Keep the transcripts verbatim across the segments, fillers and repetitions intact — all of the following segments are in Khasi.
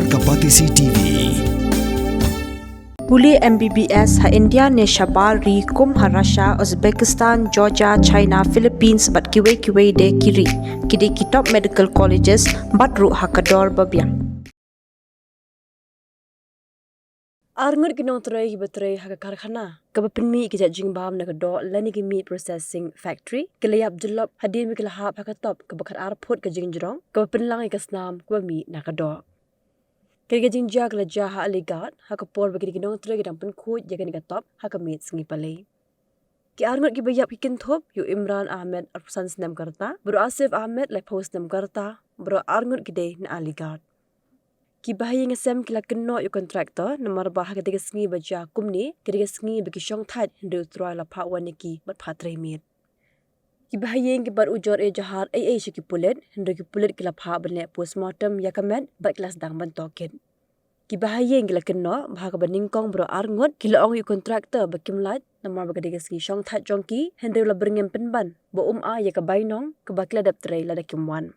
Ka Batesi T V. Pule M B B S ha India ne shabar ri kum ha Russia, Uzbekistan, Georgia, China, Philippines bad kiwei kiwei de ki ri. Ki dei ki top medical colleges bad ruh ha ka dor ba biang. Arngut ki nongtrei kiba trei ha ka karkhana kaba pynmih ki jait jingbam na ka doh lane ki meat processing factory ki la ïap jyllop hadien ba ki la hap ha ka top kaba khatar phut ka jingjrong kaba pynlang ïa ka snam kaba mih na ka doh. Kane ka jingjia ka la jia ha Aligarh ha ka por ba kine ki nongtrei ki dang pynkhuid ïa kane ka top ha ka miet sngi Palei. Ki arngut kiba ïap ki kynthup ïa u Imran Ahmed, arphew san snem ka rta, bad u Asif Ahmed, laiphew snem ka rta, bad arngut ki dei na Aligarh. Kiba ha ïing ha sem ki la kynnoh ïa u contractor namar ba ha katei ka sngi ba jia kumne ka dei ka sngi ba ki shong thait, hynrei u trai la phah wan ïa ki bad phah trei miet. Kiba ha ïing ki bad ujor ejahar ei ei sha ki pulit, hynrei ki pulit ki la phah ban leh postmortem ïa ka met bad ki la sdang ban tohkit. Kiba ha ïing ki la kynnoh ba ha kaba nyngkong baroh arngut ki la ong ïa u contractor ba kim lait namar ba ka dei ka sngi shong thait jong ki, hynrei u la byrngem pynban ba um ai ïa ka bainong kaba ki la dep trei lada kim wan.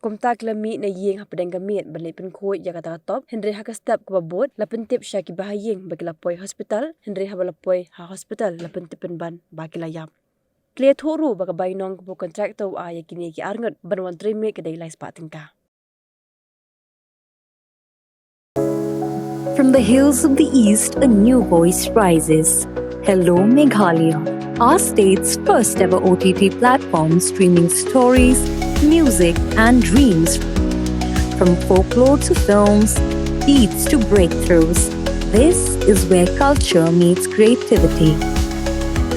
Kumta ki la mih na ïing hapdeng ka miet ban leit pynkhuid ïa kata ka top, hynrei ha ka step kaba bud la pyntip sha kiba ha ïing ba ki la poi hospital, hynrei haba la poi ha hospital la pyntip pynban ba ki la ïap. Ki la ïathuh ruh ba ka bainong kaba u contractor u ai ïa kine ki arngut ban wan trei miet ka dei lai spah tyngka. From the hills of the East, a new voice rises. Hello, Meghalaya, our state's first ever O T T platform streaming stories, music, and dreams. From folklore to films, beats to breakthroughs, this is where culture meets creativity.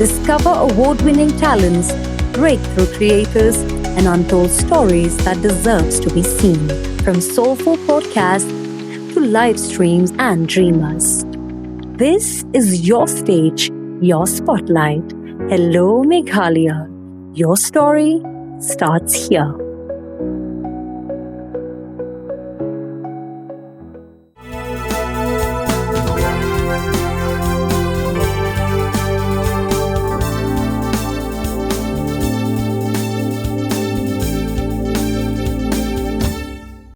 Discover award winning talents, breakthrough creators, and untold stories that deserves to be seen. From soulful podcasts to live streams and dreamers. This is your stage, your spotlight. Hello, Meghalaya. Your story starts here.